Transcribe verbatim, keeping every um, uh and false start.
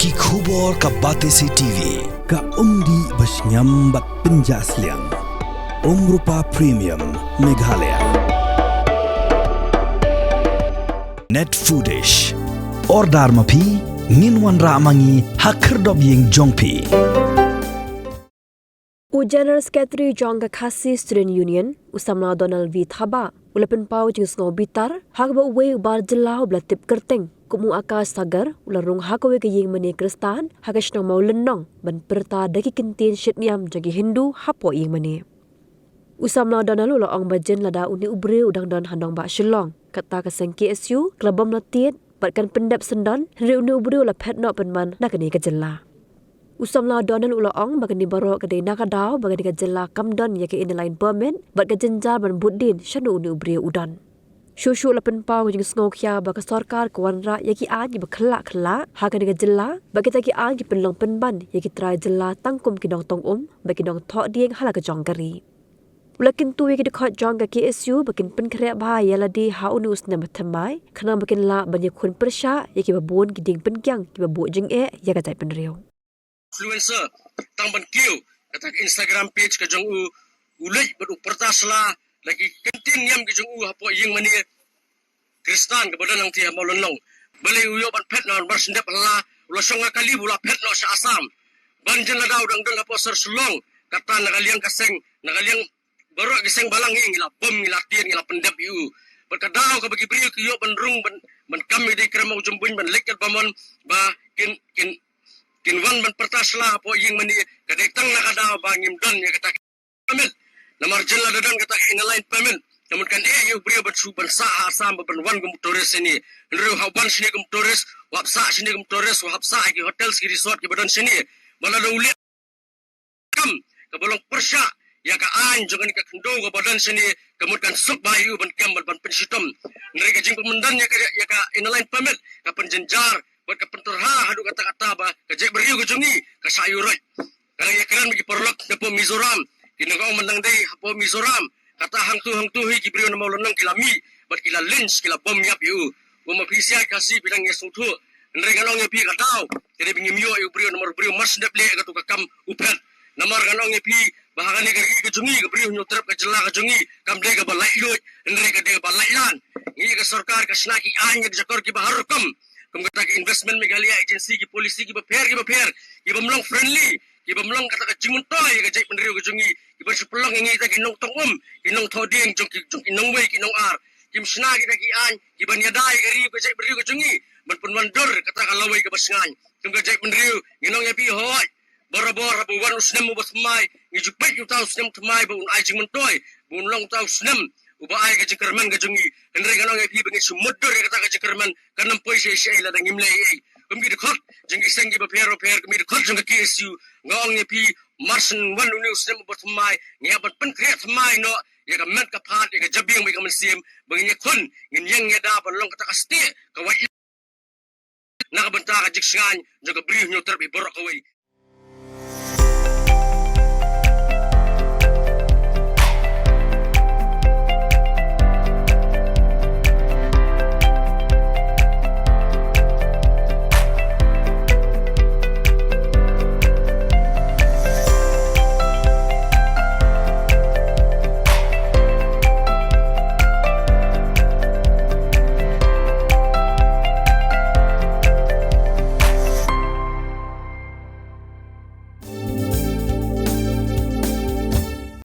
Ki khubor ka Batesi T V. Ka umdih ba shngiam bad pynjah sliang. Umrupa Premium Meghalaya. Net Foodish. Order ma phi, ngin wanrah ma ngi ha khyrdop ïing jong phi. U General Secretary jong ka Khasi Student Union, u samla Donald V Thabah, u la pynpaw jingsngew bitar ha kaba uwei u bar jylla uba la tip kyrteng kum u Akash Sagar u la rung ha kawei ka ïingmane Khristan ha ka shnong Mawlynnong ban pyrta da ki kyntien shitniam jong ki Hindu hapoh ïingmane. U samla Donald u la ong ba jin lada une u briew u dang don ha nongbah Shillong, kata ka seng K S U ka la bym la tied bad kan pyndep syndon, hynrei une u briew u la phet noh pynban na kane ka jylla. U samla Donald u la ong ba kane baroh ka dei na ka daw ba kane ka jylla kam don ïa ka Inner Line Permit bad ka jynjar ban bud dien shano une u briew u don. Shuh shuh la pynpaw ka jingsngewkhia ba ka sorkar ka wanrah ïa ki aiñ kiba khlak khlak ha kane ka jylla, bad kita ki aiñ ki pynlong pynban ïa ki trai jylla tang kum ki nongtong um bad ki nongthoh dieng ha la ka jong ka ri. U la kyntu ïa ki dkhot jong ka K S U ba kin pynkhreh bha ïa lade ha une u snem ba thymmai, khnang ba kin lah ban ïakhun pyrshah ïa kiba bun ki dieng pynkiang kiba buh jingeh ïa ka jaitbynriew. Influencer, tang ban kiew kata ka Instagram page ka jong u, u leit bad u pyrta sla la ki kyntien niam ki jong u hapoh ïingmane Khristan kaba don hangtei ha Mawlynnong. Balei u ïoh ban phet na u Marshendep Halla, u la shong ha Kali, u la phet noh sha Assam. Ban jin lada u dang don hapoh sor Shillong, kata na ka liang ka seng, na ka liang baroh ki seng balang ngi, ngi la bom, ngi la tied, ngi la pyndep ïa u. Bad ka daw kaba ki briew ki ïoh ban rung ban, ban kam ïa ka dei krem u jumbuin ban leit kat ba mon ba kin, kin, kin wan ban pyrta sla hapoh ïingmane, ka dei tang na ka daw ba ngim don ïa kata permit. Namar jin lada don kata ka Inner Line Permit, ka mut kan eh ïa u briew ban shu ban sah ha Assam ban wan kum tourist shane. Hynrei u hap wan shane kum tourist, u hap sah shane kum tourist, u hap sah ha ki hotels, ki resort kiba don shane. Ba lada u leh kam kaba long pyrshah ïa ka aiñ jong kane ka khyndew kaba don shane, ka mut kan suk bha ïa u ban kem bad ban pynshitom. Hynrei ka jingpynmyndan ïa ka, ïa ka Inner Line Permit ka pynjynjar bad ka pyntyrha haduh katta katta ba ka jaitbynriew ka jong ngi ka shah ïuh roit. Ka dang ïakren bad ki paralok napoh Mizoram, ki nongong mynta dei hapoh Mizoram, kata hangtu hangtu hi ki briew na Mawlynnong ki la mih bad ki la lynch, ki la bom ïap ïa u. Kum ma phi sha Khasi phi dang ïasngewthuh. Hynrei ngan ong ïa phi ka daw ka dei ba ngim ïoh ïa u briew namar u briew Marshendep leh katu ka kam u phet. Namar ngan ong ïa phi ba ha kane ka ri ka jong ngi, ka Bri u Hynñiewtrep, ka jylla ka jong ngi, kam dei kaba laitluid, hynrei ka dei kaba laitlan. Ngi ïa ka sorkar ka shna ki aiñ ïa ka jakor kiba har rukom, kum kata ka Investment Meghalaya Agency, ki policy kiba pher kiba pher, kiba ym long friendly, kiba ym long kata ka jingmyntoi ïa ka jaitbynriew ka jong ngi, kiba shu pynlong ïa ngi kita ki nongtong um, ki nongthoh dieng jong ki, jong ki nongwei ki nongar. Kim shna kita ki aiñ kiban ïada ïa ka ri ka jaitbynriew ka jong ngi ban pynwandur kata ka lawei kaba shngaiñ. Kum ka jaitbynriew ngin ong ïa phi, hooid, barabor haba wan u snem uba thymmai, ngi ju peit ïa uta u snem thymmai ba un ai jingmyntoi, ba un long uta u snem uba ai ka jingkyrmen ka jong ngi. Hynrei ngan ong ïa phi ba ngin shu mutdur ïa kata ka jingkyrmen, kan ym poi shaei shaei lada ngim leh ei ei. Kum ki dkhot jong ki seng kiba pher bapher, kum ki dkhot jong ka K S U, nga ong ïa phi, mar shen wan une u snem uba thymmai, ngi hap ban pynkhreh thymmai noh ïa ka met ka phad, ïa ka jabieng bad ïa ka mynsiem, ba ngin ïakhun, ngin ïeng ïada ban long kata ka stieh ka wait na ka bynta ka jingshngaiñ jong ka Bri u Hynñiewtrep ïa baroh kawei.